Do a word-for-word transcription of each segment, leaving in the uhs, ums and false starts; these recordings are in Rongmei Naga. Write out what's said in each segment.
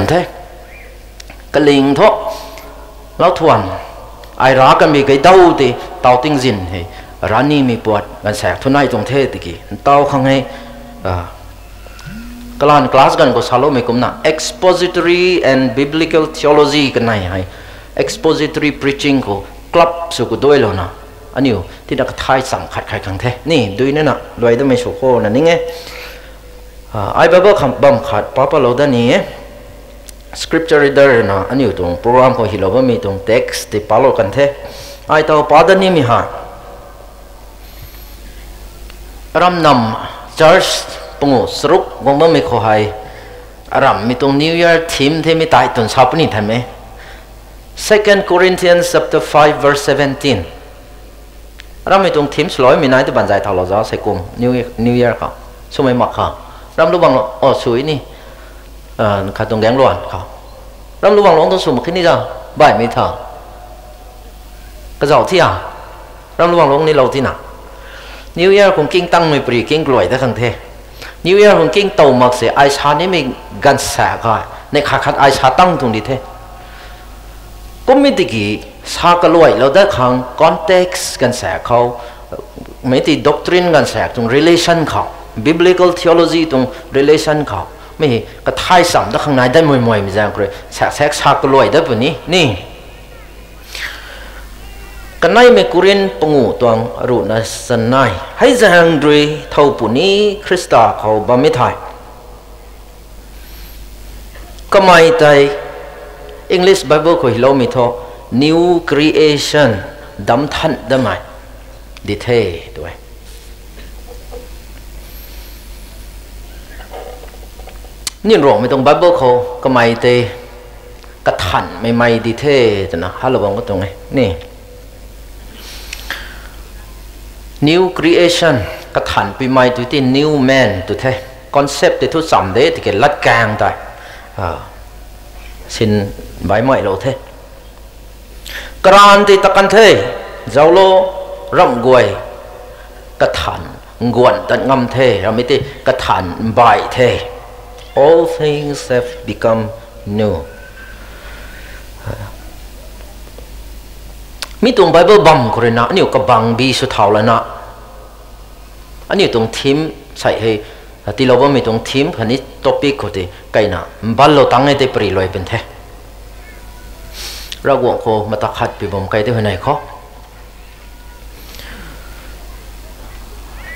the. Kaling thu, lau thuan, ai ra kanmei kei dau tei, tau tingzin hei, ranimei puat ganvsaekc thu nai tuang the tiki, ntau khang hei, kalan class ganv khou saloumei kumna, expository and biblical theology kanei hei, expository preaching khou club sw khou duailouna, aniu tina kathay cham khat khai khang the ni, dui nana luai damei sw khou na ning e. Ai Bible kham bam khat pa palou dat ni e. Scripture reader na aniu tuang program khou hilou bammei tuang text tei palou kan the. Ai taw pa dat nimei ha, aram nam church pangu charuk guang bammei khou hei, aramhmei tuang New Year theme the mi tei twn sa puni than e. Second Corinthians chapter five verse seventeen. Aramhmei tuang theme swloumei nai tu banzai thaulou zauc sei kum New Year, New Year khou swmei mak kha. Ram lu bang lo, o sw ni, khat tuang gaengluan khou, ram lu bang lung tu sw mak khe ni za, baihmei tha, kazauh thi a, ram lu bang lung ni lou tina, New Year khou king tangmei pari king kaluai dat khang the. New Year khou king tow mak se ai sa nimei ganvsaekc kha, neih khat khat ai sa tang tuang di the. Kummei tiki, sa kaluailou dat khang context ganvsaekc khou, mei ti doctrine ganvsaekc tuang relation khou, biblical theology tuang relation khou, mi kathay cham dat khang nai dat mui muimei zaeng khou rui saeksaek sa kaluai dat puni ni. Kaneimei Korinth pangu tuang ruhna chanei. Hei zaeng rui thow puni Khrista khou bammei thei, kamei tei English Bible khou hiloumei thu new creation, damc than damei di the tw e. Nin Ruangmei tuang Bible khou kamei tei kathanhmei mei di the twna halou bam ka tuang e ni. New creation, kathanhpuimei tw ti new man tw the. Concept tei thu cham de tiki latkaeng tei sin baihmei lou the. Karan tei ta kan the, zauclo, ramh guay kathan nguan tat ngam the, ramhmei tei kathan mbai the. All things have become new. Mi tuang Bible bam khou rui na aniu kabang bi sw thau lana, aniu tuang theme sei hei, tiilou bammei tuang theme khatni topic khou tei kaina mbanlou tang e tei pari luai pun the. Ravguangc khou mata khat pi bam kai tei huay nei khou.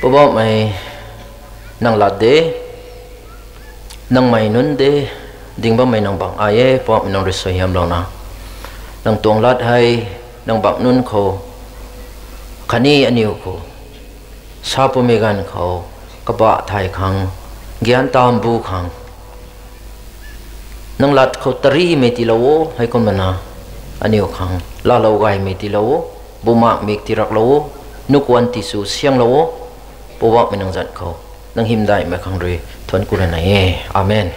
Poubauhmei, nang lat de, nangmei nunc de, ding bammei nang bang ai e, Poubauhmei nang rui suaihiamlouna, nang tuang lat hei, nang bang nunc khou, khatni aniw khou, sa pumei ganv khou, kabah thay khang, gian tam bu khang, nang lat khou tarimei tiilou o, heikumna, aniw khang laalou gaymei tiilou o, bumaengmik tiiraklou o, nukuan tisw sianglou o, Poubauhmei nang zanc khou, nang hymdaihmei khang rui thuanc ku rana e. Amen.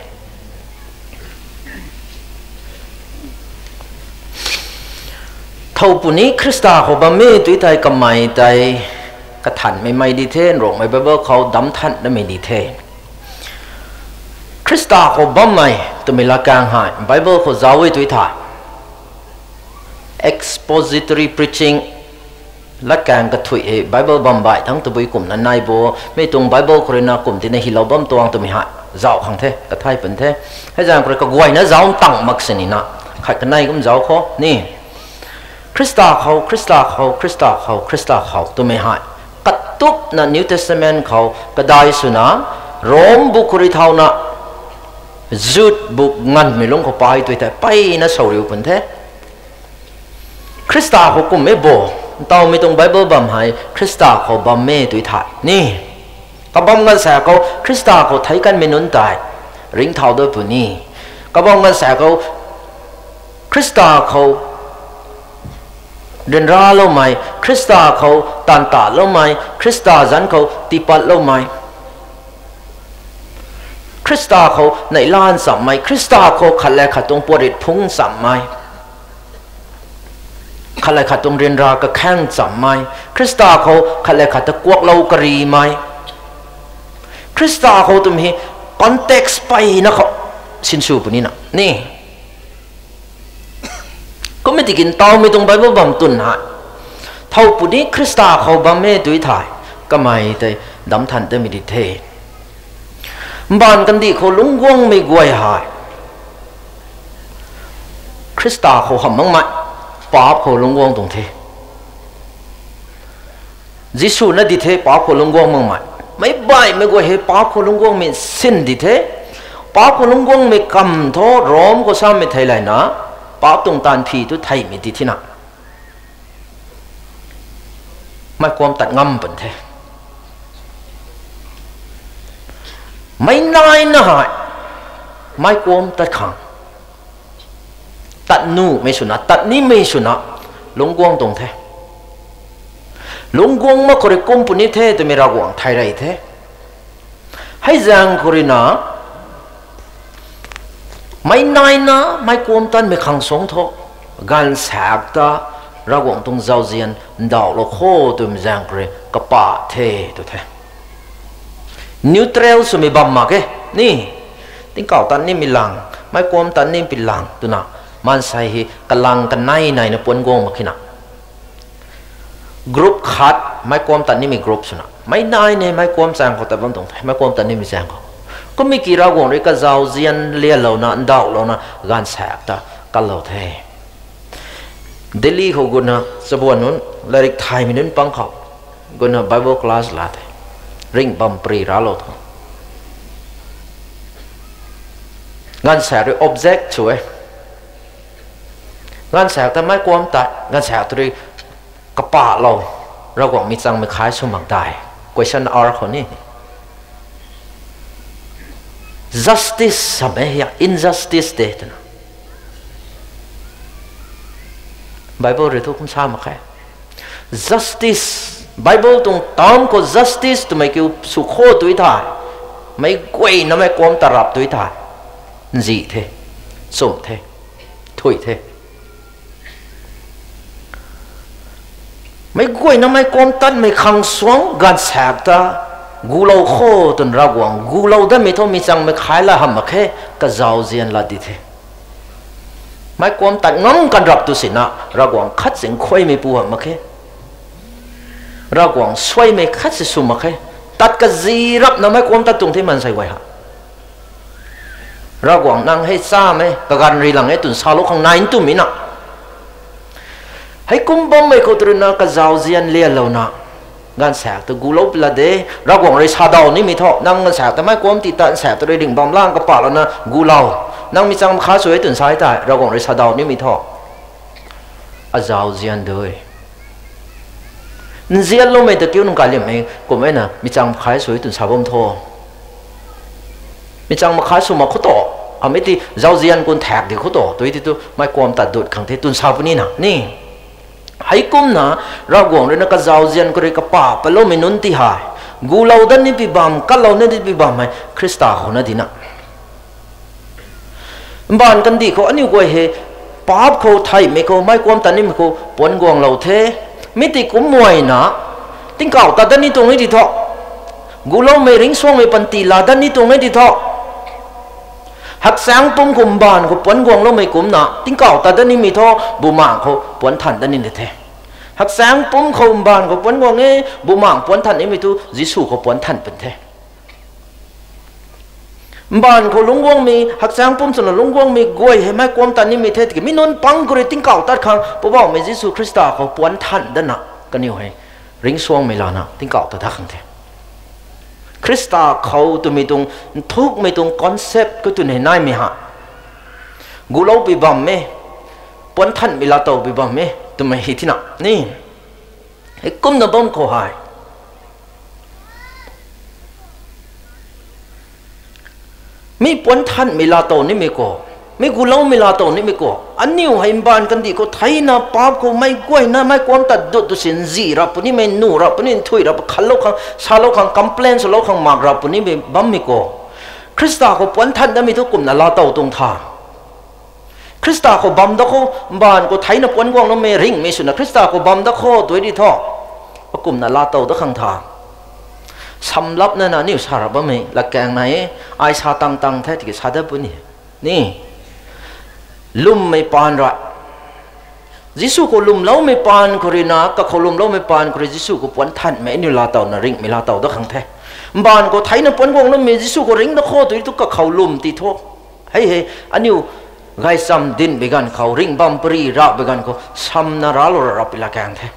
Thow puni Khrista khou bam e tui thei kamei tei kathanhmei mei di the, Nruangmei Bible khou damc than namei di the. Khrista khou bammei twmei latkaeng hei Bible khou zauc e tui thei, expository preaching, latkaeng kathuih hei Bible bam baih thangc tabui kumna nai bo, mi tuang Bible khou rui na kum tina hilou bam tuang twmei hei zauc khang the, kathay pun the. Hei zaeng khou rui kaguayna zauc tang mak sini na, khat kanei kum zauc khou ni. Khrista khou, Khrista khou, Khrista khou, Khrista khou twmei hei katupna New Testament khou kadai swna, Rom bu khou rui thauna, Jude bu nganvmei lungc khou pai tui thei mpeyna sawriu pun the. Khrista khou kum e bo, ntawmei tuang Bible bam hei Khrista khou bam e tui thei ni. Kabam ganv sa khou Khrista khou theic kanmei nunc tei ringcthau dat puni. Kabam ganv sa khou Khrista khou ryanraloumei, Khrista khou taanv taloumei, Khrista zanc khou tiipatloumei, Khrista khou neihla nchammei, Khrista khou khat le khat tuang puatrit phungc nchammei, khat le khat tuang ryanra kakhaeng nchammei, Khrista khou khat le khat ta kuaklou karimei, Khrista khou twmei hei context mpeyna khou sinsw punina ni. Kummei tiki ntawmei tuang Bible bam twn hei, thow puni Khrista khou bam e tui thei, kamei tei dam than tamei di the. Mbaanv kandih khou lungc guangmei guay hei Khrista khou hamh makmei, paap khou lungc guang tuang the. Jisu na di the paap khou lungc guang makmei. Meic baihmei guay hei paap khou lungc guangmei sin di the. Paap khou lungc guangmei kam thu Rom khou samei thei layna, paap tuang taanv phi tu theihmei di thina, meic kuam tat ngam pun the. Meic naina hei meic kuam tat khang, tat nuhmei swna, tat nimei swna lungc guang tuang the. Lungc guang mak khou rui kum puni the twmei Ravguangc thay rey the. Hei zaeng khou ruina, meic naina meic kuam tatmei khang suangc thu, gaanvsaekc ta Ravguangc tuang zauzian ndauhlou kho twmei zaeng khou rui kapa the tw the. Neutral swmei bam mak khe ni. Tingkauh tat nimei lang, meic kuam tat nimei lang twna, maansei hei kalang kanei naina puanc guang mak khe na. Group khat meic kuam tat nimei group swna, meic nai ne meic kuam chaeng khou tat bam tuang the, meic kuam tat nimei chaeng khou. Kummei ki Ravguangc rui kazauzian lialouna, ndauhlouna, gaanvsaekc ta kanlou the. Delhi khou gutna chabuan nunc, lairik thaymei nunc pang khou, gutna Bible class la the. Ringh bam pary raclou thu, gaanvsaekc rui object sw e. Gaanvsaekc ta meic kuam tat, gaanvsaekc tu rui kapahlou, Ravguangc mi changmei khai sw mak dai. Question R khou ni, justice sam e ya injustice de twna, Bible rui thu kum sa mak khe. Justice, Bible tuang term khou justice twmei kiu sw kho tui thei, meic guayna meic kuam tat rap tui thei, nzih the, chumh the, thuy the. Meic guayna meic kuam tatmei khang suangc gaanvsaekc ta gulou kho twna Ravguangc gulou datmei thu mi changmei khai la hamh mak khe, kazauzian lat di the. Meic kuam tat ngam kan rap tu sina Ravguangc khat zing khuaymei pu hamh mak khe. Ravguangc suaimei khat si sw mak khe. Tat kazi rapna meic kuam tat tuang the maansei guay ha. Ravguangc nang hei chamei, kaganv ri lang e twna salou khang nai ntumei na. Heikum bammei khou tu ruina kazauzian lialouna, gaanvsaekc ta gulou pila de, Ravguangc rui sadaw nimei thu, nang gaanvsaekc ta meic kuam ti tat, gaanvsaekc ta rui ringh bam lang kapahlouna gulou. Nang mi chang makha sw e twna sa e tei, Ravguangc rui sadaw nimei thu, azauzian dui. Nzianloumei ta kiu nang kaliammei kum e na, mi chang makha sw e twna sa bam thu, mi chang makha sw mak khou tu, amei ti zauzian kun thaek di khou tu, tui ti tu meic kuam tat dut khang the twna sa puni na ni. Heikumna, Ravguangc ruina kazauzian khou rui kapa paloumei nunc ti hei, gulou dat ni pi bam, kalou ni pi bam hei Khrista khou na di na. Mbaanv kandih khou aniu guay hei, paap khou theihmei khou meic kuam tat nimei khou puanc guanglou the. Mi ti kum muayna, tingkauh tat dat ni tuang e ti thu, guloumei ringcsuangmei panty laa dat ni tuang e ti thu, hakchaengc pumc khou mbaanv khou puanc guangloumei kumcna tingkauh tat dat nimei thu, bumaengc khou puanc than dat ni the. Hakchaengc pumc khou mbaanv khou puanc guang e, bumaengc puanc than nimei thu Jisu khou puanc than pun the. Mbaanv khou lungc guangmei, hakchaengc pumc swna lungc guangmei guay hei meic kuam tat nimei the tiki mi nunc pang khou rui tingkauh tat khang Poubauhmei Jisu Khrista khou puanc than datna, kaniw hei ringcsuangmei lana tingkauh tat dat khang the. Khrista khou twmei tuang, nthukmei tuang concept khou twn hei naimei ha, gulou pi bam e, puanc thanmei laatow pi bam e twmei hei thina ni. Heikumna bam khou hei, mi puanc thanmei laatow nimei khou, mi guloumei laatow nimei khou, aniu hei mbaanv kandih khou theina paap khou meic guayna meic kuam tat dut tu si nzih rap punimei, nuh rap puni, nthuih rap khanlou khang, salou khang, complain swlou khang mak rap punimei bammei khou, Khrista khou puanc than datmei thu kumna laatow tuang tha. Khrista khou bam dat khou, mbaanv khou theina puanc guangloumei ringcmei swna Khrista khou bam dat khou tui di thu, akumna laatow dat khang tha. Samlapna na aniu sa rap bammei latkaeng nai e, ai sa tang tang the tiki sa dat puni. Ni, lwmmei paan rui, Jisu khou lwmloumei paan khou rui na, kakhou lwmloumei paan khou rui Jisu khou puan thanmei aniu laatowna ringhmei laatow dat khang the. Mbaanv khou theina puan guang lammei Jisu khou ringcna khou tu tu kakhou lwm ti thu. Hei hei, aniu gaychamv dinhmei ganv khou, ringh bam pary rapmei ganv khou, samna raclou ra rap pi la kaeng the.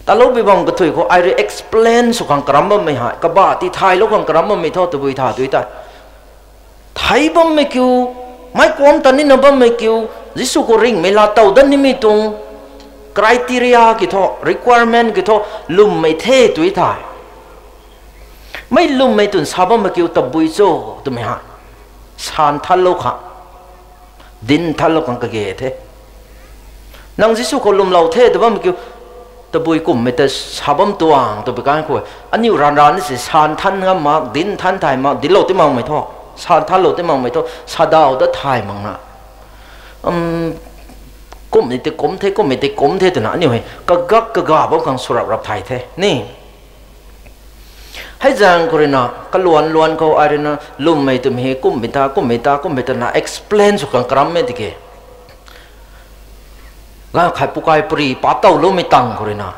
Taloupui bam kathui khou ai rui explain sw khang karam bammei hei, kabah tithaylou khang karam bammei thu tabui tha tu ta. Thei bammei kiu, meic kuam ta nina bammei kiu, Jisu khou ringhmei laatow dat nimei tuang criteria ki thu, requirement ki thu, lwmmei the tu tha. Mei lwmmei twn sa bammei kiu tabui cho twmei hei, san thanlou khang, dinc thanlou khang kage the. Nang Jisu khou lwmlou the tw bammei kiu, tabui kumhmei ta sa bam tuang twpui kan khou, aniu ranv ranv ni si san than ngam mak, dinc than thay mak, dinclou ti makmei thu, san thanlou ti makmei thu, sadaw dat thay makna, kumhmei tei kum the, kumhmei tei kum the twna aniu hei kagak kaga bam khang swrap rap thay the ni. Hei zaeng khou rui na, kaluan luan khou ai rui na, lwmmei twmei hei kumhmei ta, kumhmei ta, kumhmei ta na explain sw khang karammei tiki, ganv khat pukai pary patowloumei tang khou rui na,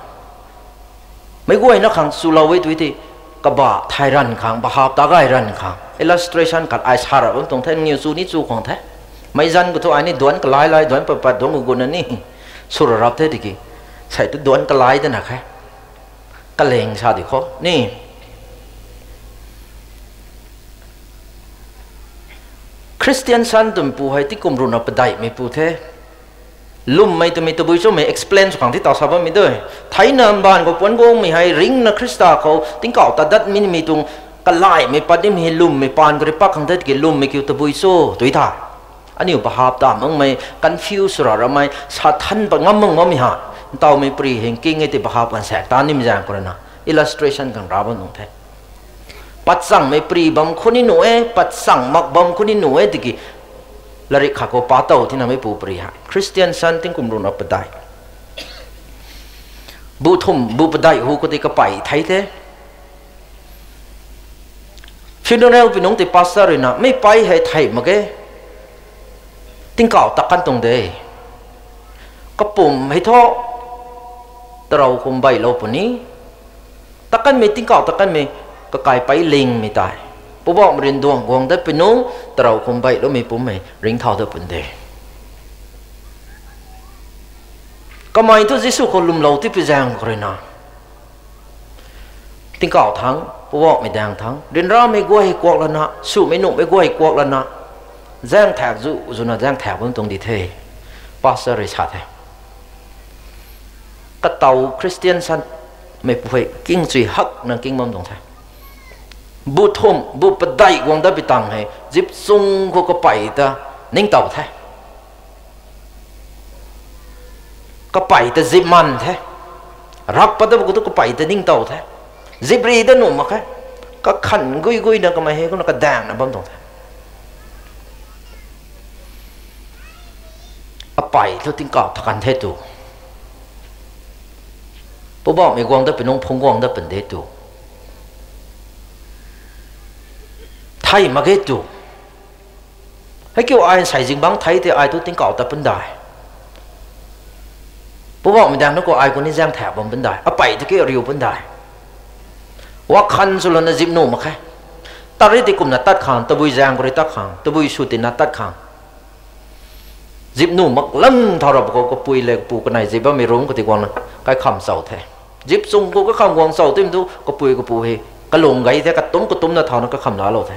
meic guayna khang chulou e tu ti, kabah thay ranv khang, bahap ta gay ranv khang illustration khat ai sa rap bam tuang the, niw chu ni chu khang the. Meic zanc khou thu ai ni duanc kalai lai, duanc pat pat duanc gu guna ni, sw ra rap the tiki, sei tu duanc kalai dana khe, kaleng sa di khou ni. Christian san twmei pu hei tingkum ruhna padeihmei pu the. Lwmmei twmei tabui chumei explain sw khang ti taw sa bammei de. Theina mbaanv khou puan guangmei hei ringcna Khrista khou tingkauh ta dat nimei tuang kalaihmei pat nimei hei lwmmei paan khou rui pak khang the tiki lwmmei kiu tabui cho tu tha. Aniu bahap ta makmei, confuse sw ra ramei, sa than pat ngam mak makmei hei, ntawmei pary hei nking e ti bahap ganv saek ta nimei zaeng khou rui na illustration khang ra bam nung the. Patchangmei pary bam khou ni nuh e, patchang mak bam khou ni nuh e tiki, latrik khat khou patow tinamei pu pary hei Christian san tingkum ruhna padeih, bu thum bu padeih hu khou tei kapey thei the. Funeral pi nungc tei pastor rui na, mei pei hei thei mak ge, tingkauh ta kan tuang de. Kapumc hei thu tarou khum beilou puni, ta kanmei tingkauh ta kanmei, kakaipei lingmei tei, Poubauhmei rui nduang guang dat pi nungc tarou khum beiloumei pumei ringcthau dat pun de. Kamei thu Jisu khou lwmlou tipui zaeng khou rui na, tingkauh thangc, Poubauhmei daeng thangc, ryanramei guay kuak lana, swmei nuhmei guay kuak lana, zaeng thaek zu zwna zaeng thaek bam tuang di the, pastor rui sa the. Kataw Christian sanmei pu hei kingchui hakna king bam tuang the. Bu thum bu padeih guang dat pi tang hei zip chung khou kapey ta ningtow the. Kapey ta zip man the. Rap pat dat khou tu kapey ta ningtow the. Zip ri dat nuh mak khe. Kakhan gui guina kamei hei kumna kadaengna bam tuang the. Apey thu tingkauh ta kan the tu, Poubauhmei guang dat pi nungc phungc guang dat pun de tu, thei mak ge tu. Heikiu ai nsei zingbangc thei tei ai thu tingkauh tat pun dai. Poubauhmei daeng na khou ai khou ni zaeng thaek bam pun dai, apey tiki ariu pun dai. Wakhan swlouna zip nuh mak khe. Tat ri ti kumna tat khang, tabui zaeng khou rui tat khang, tabui sw tina tat khang. Zip nuh mak lam thau rap khou kapui le kapu kanei zip bammei room khou ti guangna kaikham chau the. Zip chung khou kaikham guang chau tim tu kapui kapu hei kalung gei the, katumc katumcna thauna kaikham laalou the.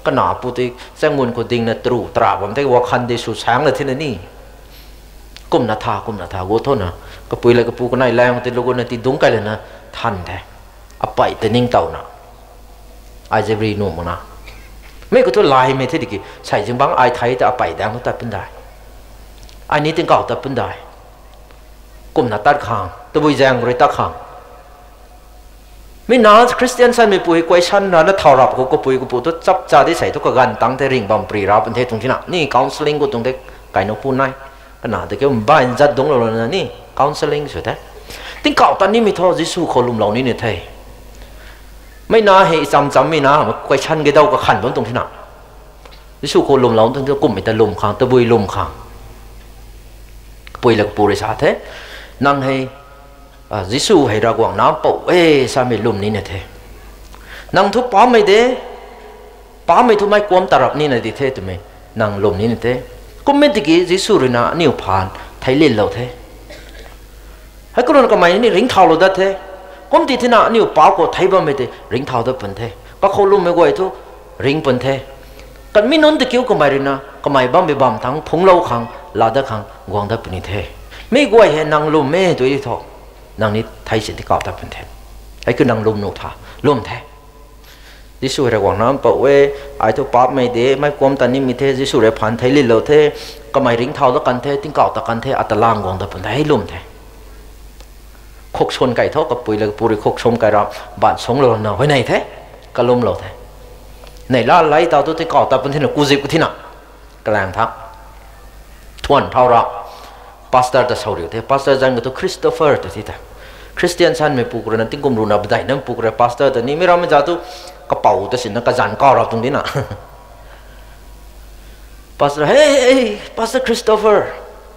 Kana pu tei chaengmun khou dingna taru tara bam the, wakhan di sw saengcna thina ni. Kumna tha, kumna tha, gu thona. Kapui le kapu kanei laeng tei luguna ti dungc kai lana than the. Apey ta ningtowna, ai zip ri nuh makna. Mi khou thu laimei the tiki, sei zingbangc ai thei ta apey daeng thu tat pun dai. Ai ni tingkauh tat pun dai. Kumna tat khang, tabui zaeng rui tat khang. Mi na Christian sanmei pu hei question rana thau rap khou kapui kapu thu chap cha di sei thu kaganv tang the, ringh bam pary ra pun the tuang thina. Ni counselling khou tuang the, kaina pu nai. Kana tei kiu mbai nzat dungclou lana ni counselling sw the. Tingkauh tat nimei thu Jisu khou lwmlou ni ni the. Mi na hei cham cham mi na question ge daw kakhan bam tuang thina. Jisu khou lwmlou tu kummei ta lwm khang, tabui lwm khang. Kapui le kapu rui sa the, nang hei, Jisu hei Ravguangc Nac Mpouh e samei lwm nina the. Nang thu paapcmei de, paapcmei thu mei kuam tarap nina di the twmei nang lwm nina the. Kummei tiki Jisu rui na aniu phaan theiclitlou the. Hei kumna kamei ni ringcthaulou dat the. Kumti thina aniu paapc khou theic bammei tei ringcthau dat pun the. Kakhou lwmmei guay thu ringc pun the. Kanmei nunc ta kiu kamei rui na kamei bammei bam thangc phungclou khang, laa dat khang guang dat puni the. Mi guay hei nang lwm e tu tho, nang ni thei sin tingkauh tat pun the. Hei kiu nang lwm nuh tha, lwm the. Jisu hei Ravguangc Nac Mpouh e, ai thu paapcmei de, mei kuam ta nimei the, Jisu rui phaan theiclitlou the, kamei ringcthau dat kan the, tingkauh tat kan the, ata lang guang dat pun the, hei lwm the. Khuk swn kai tho, kapui le kapu rui khuk swn kai ra, baan sungclou na huayney the, kalwmlou the. Neihla lei taw thu tingkauh tat pun thina, kuzip ku thina, kalaeng tha. Thuan thau ra, pastor ta sauriu the, pastor zanc ka thu Christopher ta ti ta. Christian sanmeipu khou rui na tingkum ruhna badeina pu khou rui pastor ta ni, mi rammei za thu kapou ta sinna kazanc kau ra tuang dina. Pastor, hey, hey, Pastor Christopher,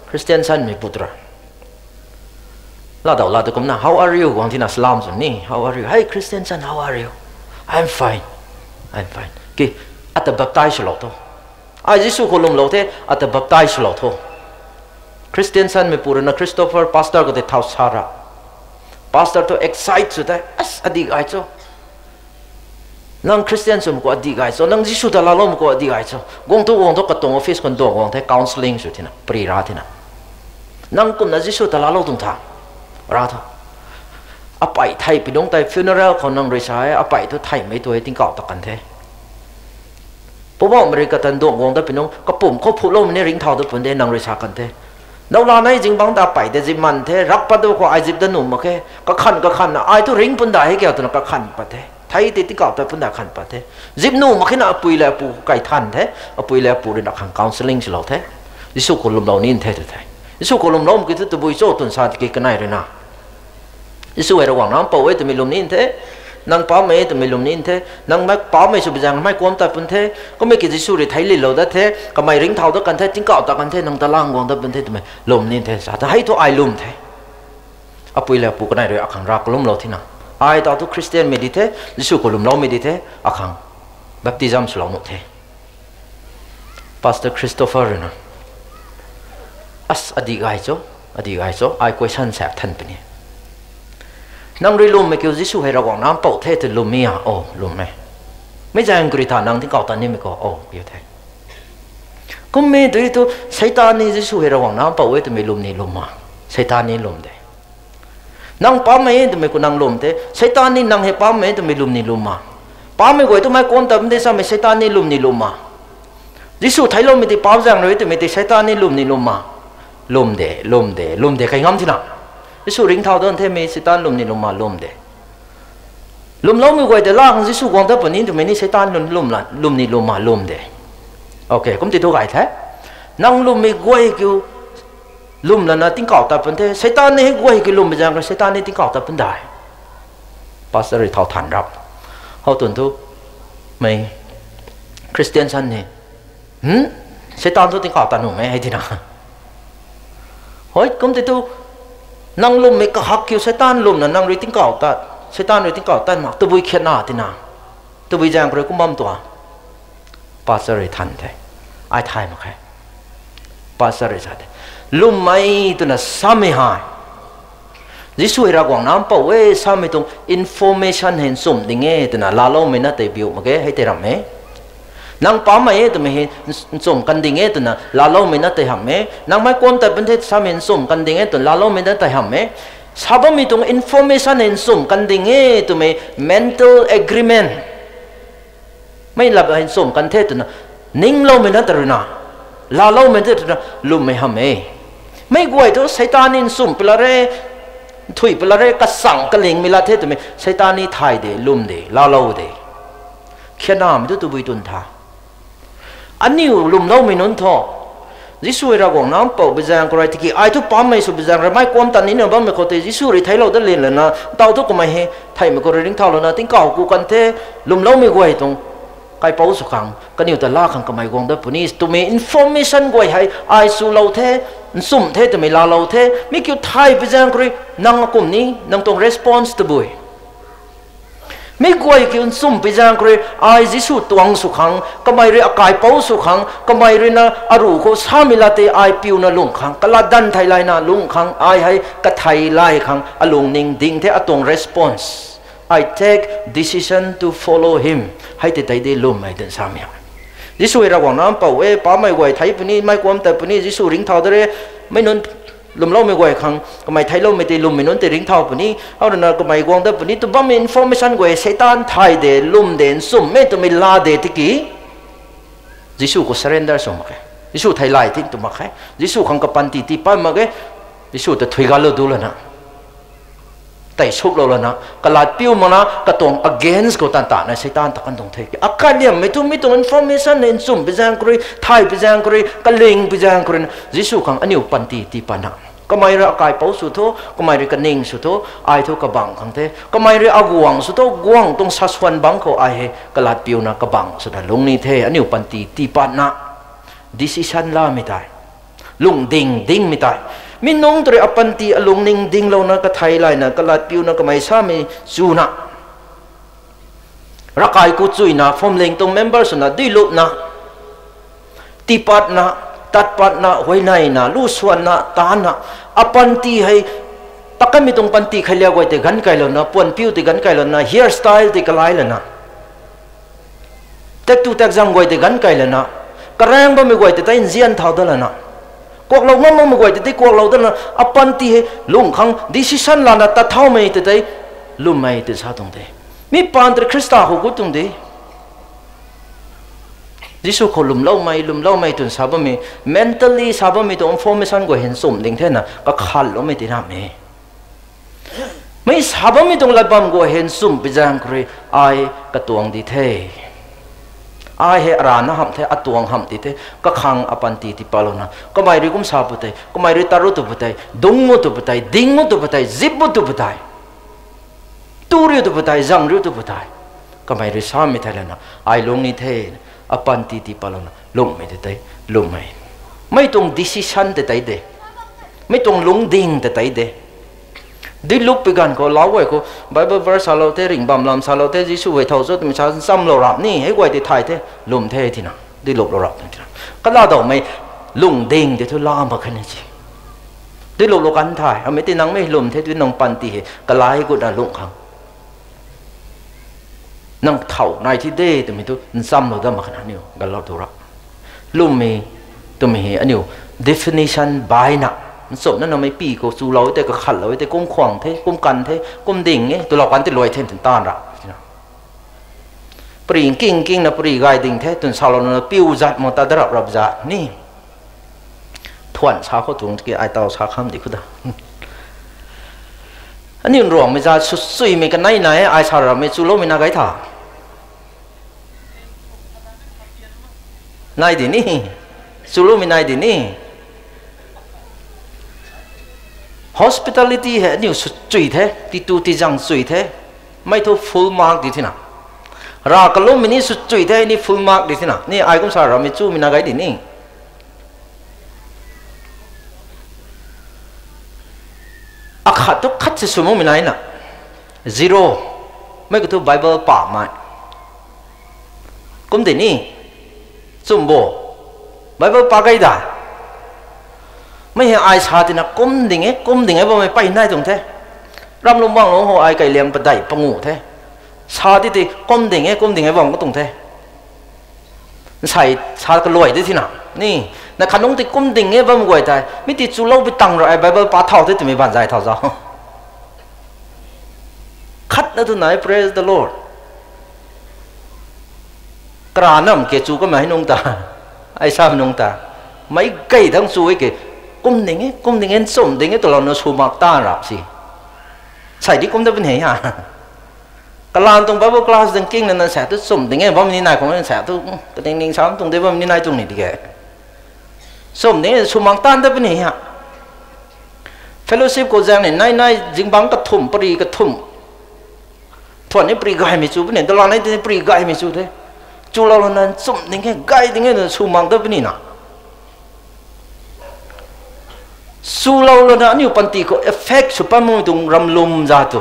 Christian sanmeipu tu ra. Latdau la tu kumna, how are you? Guang thina salam sw ni, how are you? Hey, Christian son, how are you? I'm fine. I'm fine. Ki, ata baptize swlou tho. Ai Jisu khou lwmlou the, ata baptize swlou tho. Christian sanmeipu rui na Christopher pastor khou tei thau sa ra. Pastor thu excite sw the, as adih gay cho. Nang Christian swmei khou adih gay cho, nang Jisu ta laaloumei khou adih gay cho. Guang thu guang thu katuang office khou nduang guang the counselling sw thina, pari ra thina. Nang kumna Jisu ta laalou tuang tha, ra tho. Apey thei pi nungc tei funeral khou nang rui sa e, apey thu theihmei tu e tingkauh tat kan the. Poubauhmei rui katan nduang guang dat pi nungc, kapumc khou phutloumei ni ringcthau dat pun de nang rui sa kan the. Nowla nei zingbangc ta apey de zip man the, rap pat du khou ai zip dat nuh mak khe, kakhan kakhanna ai thu ringc pun da hei kiu twna kakhan pat the. Thei tei tingkauh tat pun da khan pat the. Zip nuh mak khena apui le apu kai than the, apui le apu rui na khang counselling swlou the. Jisu khou lwmlou nin the tu the. Jisu khou lwmloumei ki thu tabui cho twna sa tiki kanei rui na Jisu hei Ravguangc Nac Mpouh e twmei lwm nin the, nang paapcmei e twmei lwm nin the, nang mei paapcmei sw bi zaeng mei kuam tat pun the, kummei ki Jisu rui theiclitlou dat the, kamei ringcthau dat kan the, tingkauh tat kan the, nang ta lang guang dat pun the twmei lwm nin the sa ta hei thu ai lwm the. Apui le apu kanei rui akhang ra kalwmlou thina. Ai taw thu Christianmei di the, Jisu khou lwmloumei di the, akhang baptism swlou nuh the. Pastor Christopher rui na, as adih gay cho, adih gay cho, ai question sa than puni. Nang rui lwmmei kiu Jisu hei Ravguangc Nac Mpouh the tw lwmmei a, o, lwm e. Mei zaeng kari tha nang tingkauh tat nimei khou, o, kiu the. Kummei tu thu, Seitaan ni Jisu hei Ravguangc Nac Mpouh e twmei lwm ni lwm a? Seitaan ni lwm de. Nang paapcmei e twmei khou nang lwm the, Seitaan ni nang hei paapcmei e twmei lwm ni lwm a? Paapcmei guay thu mei kuam tat pun de samei Seitaan ni lwm ni lwm a? Jisu theicloumei tei paapc zaeng rui twmei tei Seitaan ni lwm ni lwm a? Lwm de, lwm de, lwm de kai ngam thina. Jisu ringcthau dat themei Seitaan lwm ni lwm a? Lwm de. Lwmloumei guay tei laa khang Jisu guang dat puni twmei ni Seitaan lwm, lwm la, lwm ni lwm a? Lwm de. Okay, kum ti thu gay the. Nang lwmmei guay kiu lwm lana tingkauh tat pun the. Seitaan ni hei guay kiu lwmmei zaeng rui Seitaan ni tingkauh tat pun dai. Pastor rui thau than rap. How twn thu mei Christian san ni, Seitaan thu tingkauh tat nuh mei hei tina. Hoi, kum ti thu nang lwmmei kahak kiu Seitaan lwmna nang rui tingkauh tat, Seitaan rui tingkauh tat mak tabui khiatna tina. Tabui zaeng rui kum bam tua. Pastor rui than the. Ai thay mak khe. Pastor rui sa the, lwmmei twna samei hei Jisu hei Ravguangc Nac Mpouh e samei tuang information hei nchumh ding e twna laaloumei na tei biu mak ge, hei tei ram e. Nang paapcmei e twmei hei nchumh kan ding e twna laaloumei na tei hamh e. Nang mei kuam tat pun the samei nchumh kan ding e twna laaloumei na tei hamh e. Sa bammei tuang information hei nchumh kan ding e twmei mental agreement mei lap hei nchumh kan the twna ningloumei na ta rui na, laaloumei ta rui na lwmmei hamh e. Mei guay thu Seitaan ni nchumh pui la re, nthuih pui la re, kasang kalingmei la the twmei Seitaan ni thay de, lwm de, laalou de. Khiatnamei thu tabui twn tha. Aniu lwmloumei nunc thu Jisu hei Ravguangc Nac Mpouh bi zaeng khou rui tiki ai thu paapcmei sw bi zaeng rui mei kuam tat nina bammei khou tei Jisu rui theiclou dat lin lana taw thu kamei hei theihmei khou rui ringcthau lana tingkauh ku kan the, lwmloumei guay tuang Kaipouc sw khang, kaniw ta laa khang kamei guang dat puni twmei information guay hei ai swlou the, nchumh the twmei laalou the. Mi kiu thay pi zaeng khou rui nang akum ni, nang tuang response tabui. Mi guay kiu nchumh pi zaeng khou rui ai Jisu tuang sw khang, kamei rui akaipouc sw khang, kamei rui na aruh khou samei la tei ai piuna lung khang, kalat dan thei layna lung khang, ai hei kathei lay khang alungning ding the atuang response. I take decision to follow him. Hei tei tei de lwmmei twna samei ha. Jisu hei Ravguangc na mpouh e, pamei guay thei puni, mei kuam tat puni, Jisu ringcthau da re, mei nunc lwmloumei guay khang, kamei theicloumei tei lwmmei nunc tei ringcthau puni, hau rui na kamei guang dat puni tw bammei information guay Seitaan thay de, lwm de, nchumh e twmei laa de tiki, Jisu khou surrender sw mak khe. Jisu thei lay tin tw mak khe. Jisu khang kapanty tii pat mak ge. Jisu ta thuigalou du lana, tei suplou lana, kalat piu makna, katuang against khou tan tana Seitaan ta kan tuang the. Akaliammei thu mi tuang information hei nchumh pi zaeng khou rui, thay pi zaeng khou rui, kaling pi zaeng khou rui na, Jisu khang aniu panty tii patna, kamei rui akaipouc sw thu, kamei rui kaning sw thu, ai thu kabang khang the. Kamei rui aguang sw thu, guang tuang saswan bangc khou ai hei kalat piuna kabang swna lung ni the, aniu panty tii patna. Decision lamei tei, lungding dingmei tei, mi nungc tw rui apanty alungning dinglouna kathei layna kalat piuna kamei samei chuna, ravkai khou chuyna, phwamling tuang member swna, duilupna, tiipatna, tatpatna, huayneyna, luswanna, taanna, apanty hei, takanmei tuang panty khailiak guay tei ganv kailouna, puanpiu tei ganv kailouna, hairstyle tei kalai lana, taektw taekzam guay tei ganv kai lana, karaeng bammei guay tei tei nzian thau dat lana, kuaklou ngam makmei guay tei tei kuaklou dat lana, apanty hei lung khang decision lana tat thaumei tei tei lwmmei tei sa tuang de. Mi paan tei Khrista khou gut tuang de. Jisu khou lwmloumei, lwmloumei twna sa bammei, mentally sa bammei tuang information guay hei nchumh ding thena kakhatloumei tei namei. Mei sa bammei tuang lat bam guay hei nchumh pi zaeng khou rui ai katuang di the. Ai hei arana hamh the, atuang hamh di the, kakhang apanty tii patlouna, kamei rui kum sa pu tei, kamei rui tat ru tw pu tei, dungc u tw pu tei, ding u tw pu tei, zip u tw pu tei, tu riu tw pu tei, zang riu tw pu tei, kamei rui samei thei lana, ai lung ni the, apanty tii patlouna lungmei tei tei lwmmei. Mei tuang decision tei tei de. Mei tuang lungding tei tei de. Duilup pi ganv khou lau guay khou Bible verse salou the, ringh bam lam salou the, Jisu hei thow cho twmei sa nchamlou rap ni, hei guay tei thay the, lwm the tina, duiluplou rap tina. Kaladawmei lungding tei thu la mak khe ni si. Duiluplou kan thay, amei tei nang mei lwm the tw nang panty hei kalai gutna lung khang, nang thow nai thi de twmei thu nchamlou dat mak khe na aniu galou tu ra. Lwmmei twmei hei aniu definition baina, nchumhna namei pi khou chulou tei, kakhatlou tei, kum khwang the, kum kan the, kum ding e twlou kan tei luai the twna taan ra. Pari nking nkingna pari gay ding the twna salouna piu zat mak ta darap rap zat ni. Thuan sa khou tuang tiki ai taw sa kham di khou da. Aniu Ruangmei zat swsuimei kanei nai e, ai sa rammei chuloumei na gay tha. Nai di ni. Chuloumei nai di ni. Hospitality hei aniu swsui the, titu tizang sui the. Mei thu full mark di thina. Ra kalummei ni swsui the ni full mark di thina. Ni ai kum sa rammei chumei na gay di ni. Akhat tu khat si sw makmei nai na. Zero. Mei khou thu Bible pamei. Kum di ni. Chum bo. Bible pa gay da. Mei hei ai sa tina kum ding e, kum ding e bammei pey nai tuang the. Ram lung bang lung khou ai kailiang padeih panguh the. Sa ti ti kum ding e, kum ding e bam khou tuang the. Nsei sa kaluai di thina. Ni, na khat nungc tei kum ding e bam guay tei, mi ti chulou pi tang ra ai Bible pa thau the twmei ban zay thau zau. Khatna tu nai, praise the Lord. Kara nam ke chu kamei nungc ta, ai sa nungc ta, meic gay thangc chu e ke, kum ding e, kum ding e, nchumh ding e twlouna sw mak ta rap si. Sai di kum da puni ha. Kalan tuang Bible class ding king na na sa tu chum ding e bam ni nai khou sa tu, kating ning sa tuang de bam ni nai tuang ni di ke. Chum ding e sw mak tan da puni ha. Fellowship khou zaeng ni nai nai zingbangc kathumh, pari kathumh. Thuan ni pari gaymei chu puni, dalan ni pari gaymei chu the. Chulou lana nchumh ding e, gay ding e na sw mak dat puni na. Chulou lana aniu panty khou effect sw pat makmei tuang ram lwm za tu.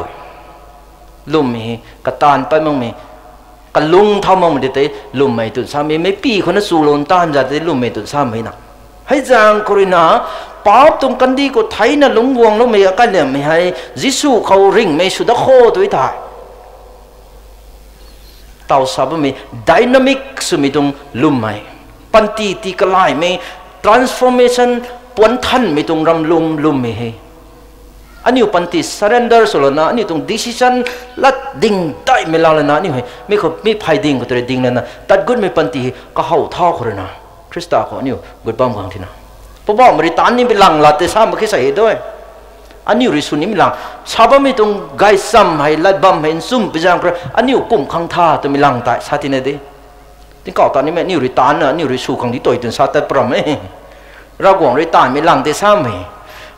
Lwmmei hei, kataanv pat makmei, kalung thau makmei di tei lwmmei twn samei, meic pi khou na chulou taanv za tei lwmmei twn samei na. Hei zaeng khou rui na, paap tuang kandih khou theina lungc guangloumei akaliammei hei, Jisu khou ringhmei sw dat kho tw thei. Taw sa bammei dynamic swmei tuang lwmmei. Panty tii kalaymei transformation puan thanmei tuang ram lwm lwmmei hei. Aniu panty surrender swlouna, aniu tuang decision lat ding daihmei laa lana, aniu hei, mi khou, mi phey ding khou tei ding lana, tat gutmei panty hei kahow thau khou rui na. Khrista khou aniu gut bam guang thina. Poubauhmei rui taanv nimei lang lat tei sa mak khe sa hei dui. Aniu rui sw nimei lang. Sa bammei tuang gaychamv hei, lat bam hei, nchumh pi zaeng khou rui, aniu kum khang tha twmei lang tei sa tina de. Tingkauh tat nimei aniu rui taanv na, aniu rui sw khang di tui twn sa tat pram e. Ravguangc rui taanvmei lang tei samei.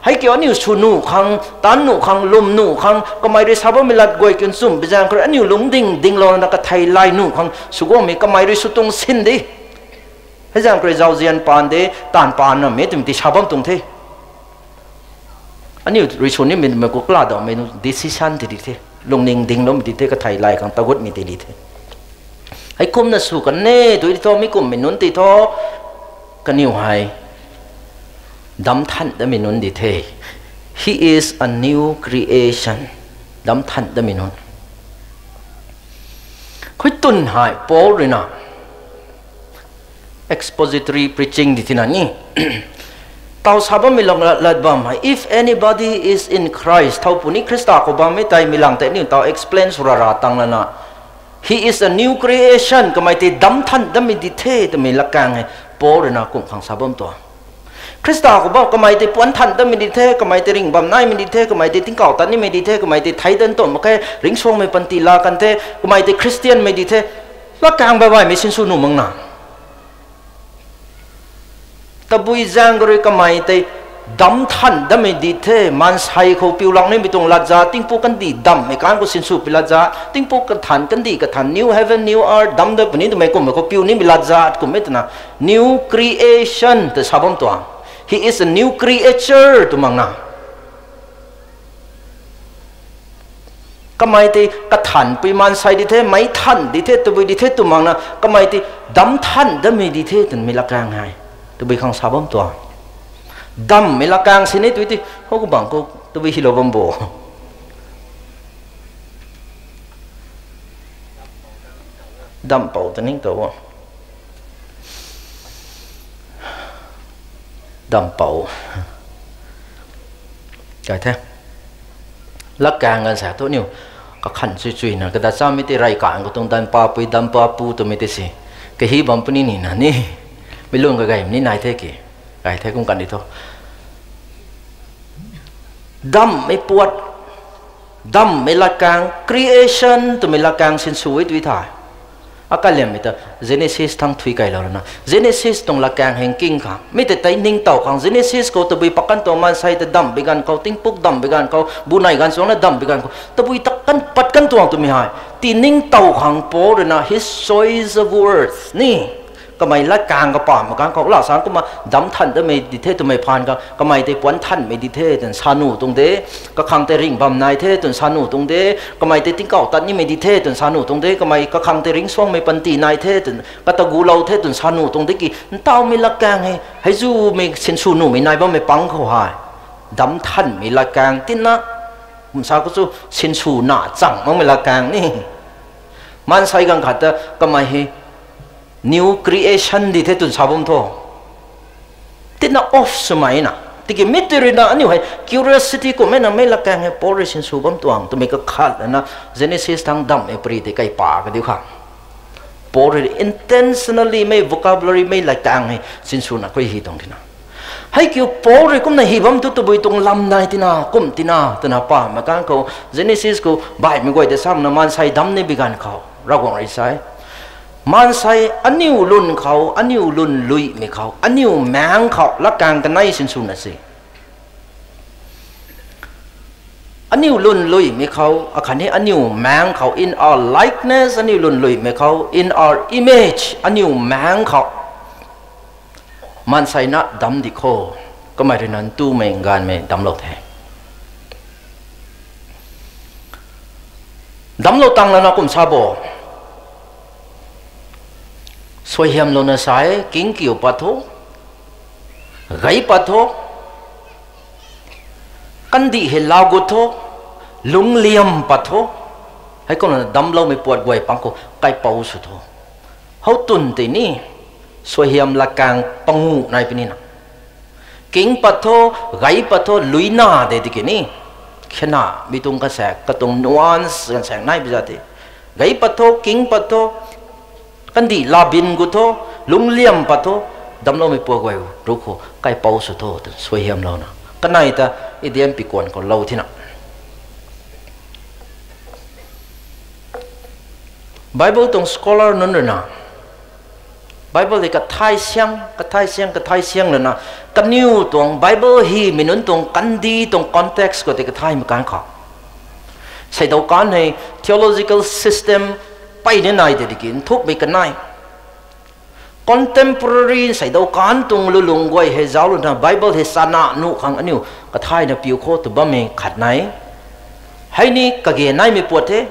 Hei kiu aniu sw nuh khang, taanv nuh khang, lwm nuh khang, kamei rui sa bammei lat guay kiu nchumh pi zaeng khou rui, aniu lungding dinglouna kathei lay nuh khang sw guangmei kamei rui sw tuang sin de. Hei zaeng khou rui zauzian paan de, taanv paan na mei twmei ti sa bam tuang the. Aniu rui sw nimei mei khou kala daumei nu decision ti di the. Lungning dingloumei di the, kathei lay khang tagutmei ti di the. Hei kumna sw kan e, tw di thu, mi kummei nunc ti thu, kaniw hei, dam than damei nunc di the. He is a new creation. Dam than damei nunc. Khui twn hei Paul rui na, expository preaching di thina ni. Taw sa bammei lang lat bam hei, if anybody is in Christ, thow puni Khrista khou bammei tei mi lang tei aniu taw explain sw ra ra tang lana. He is a new creation, kamei tei dam than damei di the, twmei latkaeng hei, Paul rui na kum khang sa bam tuang. Khrista khou bam, kamei tei puan than damei di the, kamei tei ringh bam naimei di the, kamei tei tingkauh tat nimei di the, kamei tei thei dan tuang mak khe, ringcsuangmei panty laa kan the, kamei tei Khristianmei di the, latkaeng baibaimei sinsw nuh mak na. Tabui zaeng khou rui kamei tei dam than damei di the, maansei khou piu lang nimei tuang lat za, tingpuk kandih damhmei kan khou sinsw pi lat za, tingpuk kathan kandih kathan, new heaven, new earth, dam dat puni twmei kummei khou piu nimei lat za, kummei twna, new creation ta sa bam tuang. He is a new creature tw mak na. Kamei tei kathanpui maansei di the, meic than di the, tabui di the tw mak na, kamei tei dam than damei di the twmei latkaeng hei. Tabui khang sa bam tuang. Dammei latkaeng si ni tw ti, hou kabangc khou tabui hilou bam bo. Dam pou ta ning tow. Dam pou. Kai the. Latkaeng ganv sa thu aniu kakhan chui chui na, kadat chamei tei rey kan khou tuang dampapui, dampapu twmei tei si. Kahi bam puni ni na ni. Mi lung kagaymei ni nai the ki. Kai the kum kan di thu. Dammei puat, dammei latkaeng, creation twmei latkaeng sinsw e tw thei. Akaliammei ta Genesis thang thui kailou rana. Genesis tuang latkaeng heng king khang. Mi tei tei ningtow khang Genesis khou tabui pat kan tuang maansei ta damh bi ganv khou, tingpuk damh bi ganv khou, bunei ganv chuangna damh bi ganv khou, tabui ta kan pat kan tuang twmei hei. Ti ningtow khang Paul rui na his choice of words ni. Kamei latkaeng kapahmei ganv khou, la sang kumna dam than damei di the twmei phaan khang, kamei tei puan thanmei di the twna sa nuh tuang de, kakhang tei ringh bam nai the twna sa nuh tuang de, kamei tei tingkauh tat nimei di the twna sa nuh tuang de, kamei kakhang tei ringcsuangmei panty nai the twna, kata gulou the twna sa nuh tuang de ki, ntawmei latkaeng hei, hei zumei sinsw nuhmei nai bammei pang khou hei. Dam thanmei latkaeng tina, kum sa khou chu sinsw na chang makmei latkaeng ni. Maansei ganv khat ta kamei hei, new creation di the twna sa bam thu. Tina off swmei na. Tiki mi tei rui na aniu hei curiosity kummei na mei latkaeng hei Paul rui sinsw bam tuang twmei kakhat na Genesis thang damh e pari tei kaipa kadiu khang. Paul rui intentionally mei vocabulary mei latkaeng hei sinsw na khui hi tuang tina. Hei kiu Paul rui kumna hi bam thu tabui tuang lam nai tina, kum tina, twna pahmei ganv khou, Genesis khou, baihmei guay tei samna maansei dam ni bi ganv khou, Ravguangc rui sa e. Maansei aniu lun khou, aniu lun luimei khou, aniu maengc khou, latkaeng kanei sinsw na si. Aniu lwnluimei khou, akhatni aniu maengc khou, in our likeness, aniu lwnluimei khou, in our image, aniu maengc khou, maansei na damc di kho, kamei rui na ntumei nganvmei damclou the. Damclou tang lana kum sa bo. Suaihiamlouna sa e, kingkiu pat tho, gei pat tho, kandih hei lau gut tho, lungcliam pat tho, heikumna damcloumei puat guay pang khou kaipouc sw tho. Hou twn tei ni, suaihiam latkaeng panguh nai puni na. King pat tho, gei pat tho, luina de tiki ni, khyna mi tuang kasaek, katuang nuance ganvsaek nai pi za the. Gei pat tho, king pat tho, kandih labin gut tho, lungcliam pat tho, damcloumei puat guay ru khou kaipouc sw tho, tw suaihiamlouna. Kanei ta, Indian pikuan khou lou thina. Bible tuang scholar nunc rui na, Bible hei kathai siang, kathai siang, kathai siang lana, kaniw tuang Bible hymei nunc tuang kandi tuang context khou tei kathaimei kan khou, seidau kan hei theological system peyna nai de tiki nthukmei kanei. Contemporary seidau kan tuang lulung guay hei zauclouna Bible hei sana nuh khang aniu kathayna piu kho tw bammei khat nai. Hei ni kage naimei puat the.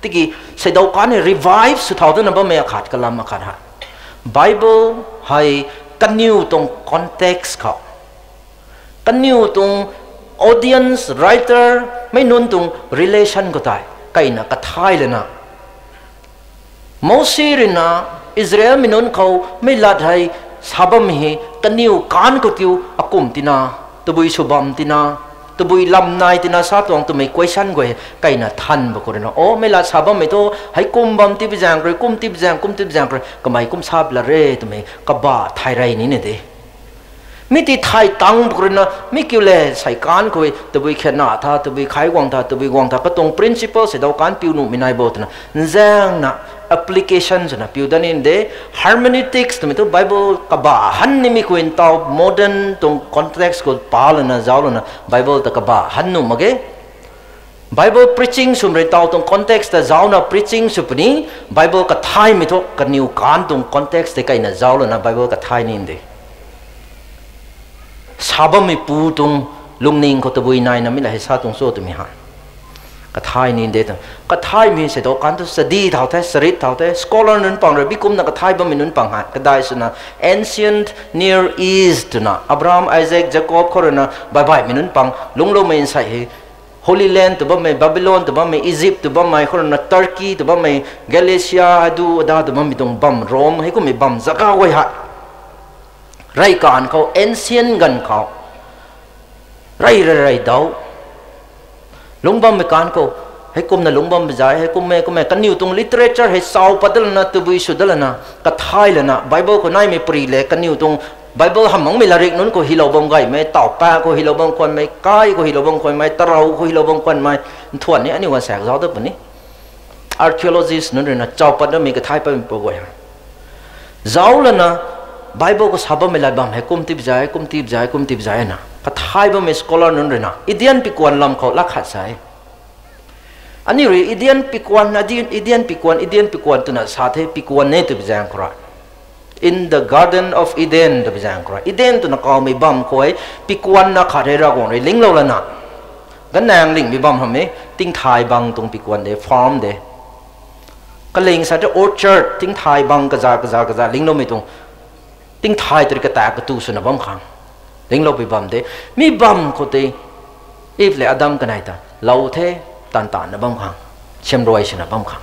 Tiki seidau kan hei revive sw thau twna bammei akhat kalam akhat hei, Bible hei kaniw tuang context khou, kaniw tuang audience, writer, mei nunc tuang relation khou tei kaina kathay lana, Mousi rui na Israelmei nunc khou mei lat hei sa bammei hei kaniw kan khou tiu akum tina, tabui sw bam tina, tabui lam nai tina sa tuang twmei question guay kaina than ba khou rui na, o, mei lat sa bammei thu, heikum bam tip zaeng rui, kum tip zaeng, kum tip zaeng rui, kamei kum sa pi la re twmei kabah thay rey nina de. Mi ti thay tang ba khou rui na, mi kiu le sei kan khou, tabui khyna tha, tabui khai guang tha, tabui guang tha, katuang principle seidau kan piu nuhmei nai bo twna, nzaengna application swna piu dat nina de. Hermeneutics twmei thu Bible kabah han nimei khou ntaw modern tuang context khou pa lana zauc lana Bible ta kabah han nuh mak ge. Bible preaching swmei rui taw tuang context ta zaucna preaching sw puni, Bible kathaymei thu kaniw kan tuang context tei kaina zauc lana Bible kathay nina de. Sa bammei pu tuang lungning khou tabui naina mi la hei sa tuang cho twmei hei kathay nina de tw. Kathaymei seidau kan thu study thau the, sarit thau the, scholar nunc pang rui bikumna kathay bammei nunc pang hei kadai swna Ancient Near East twna Abraham, Isaac, Jacob khou rui na baihbaihmei nunc pang lungcloumei nsei hei Holy Land tw bammei, Babylon tw bammei, Egypt tw bammei khou rui na Turkey tw bammei, Galatia, adu ada tw bammei tuang bam, Rome, heikummei bam zaga guay hei rey kan khou, ancient ganv khou rey rey rey dau lungc bammei kan khou, heikumna lungc bammei zay, heikummei kummei kaniw tuang literature hei chau pat dat lana, tabui sw dat lana, kathay lana, Bible khou naimei pari le kaniw tuang Bible hamh makmei larik nunc khou hylou bam gaymei, taw pa khou hylou bam khwanmei, kai khou hylou bam khwanmei, tarou khou hylou bam khwanmei, nthuan ni aniu ganv saek zauc dat puni. Archaeologist nunc rui na chau pat datmei kathay patmei pu guay hei zauc lana, Bible khou sa bammei lat bam hei kum tip zay, kum tip zay, kum tip zay na kathay bammei scholar nunc rui na Eden pikuan lam khou lak khat sa e. Aniu rui Eden pikuan, Eden, Eden pikuan, Eden pikuan twna sa the, pikuan e twbi zaeng khou rui, in the Garden of Eden twbi zaeng khou rui, Eden twna kawmei bam khou hei pikuan na khat hei Ravguangc rui linglou lana, ganang lingmei bam hamh e, tingthay bang tuang pikuan de, farm de. Kaling sa the orchard, tingthay bang kaza kaza kaza lingloumei tuang, tingthay tari kata katu swna bam khang lingloupui bam de. Mi bam khou tei Eve le Adam kanei ta lou the, tan tanna bam khang, siamruai swna bam khang.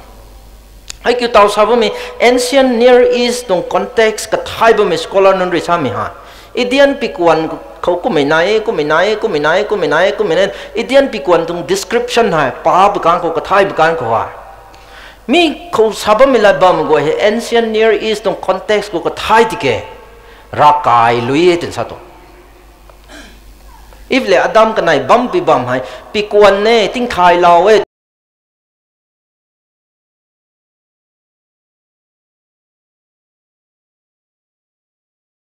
Hei kiu taw sa bammei ancient Near East tuang context kathay bammei scholar nunc rui samei hei, Eden pikuan khou kummei nai, kummei nai, kummei nai, kummei nai, kummei nai, Eden pikuan tuang description hei pa bi kan khou, kathay bi kan khou hei, mi khou sa bammei lat bam guay hei ancient Near East tuang context khou kathay tiki, ravkai lui e twna sa tuang. Eve le Adam kanei bam pi bam hei pikuan e, tingthay lou e,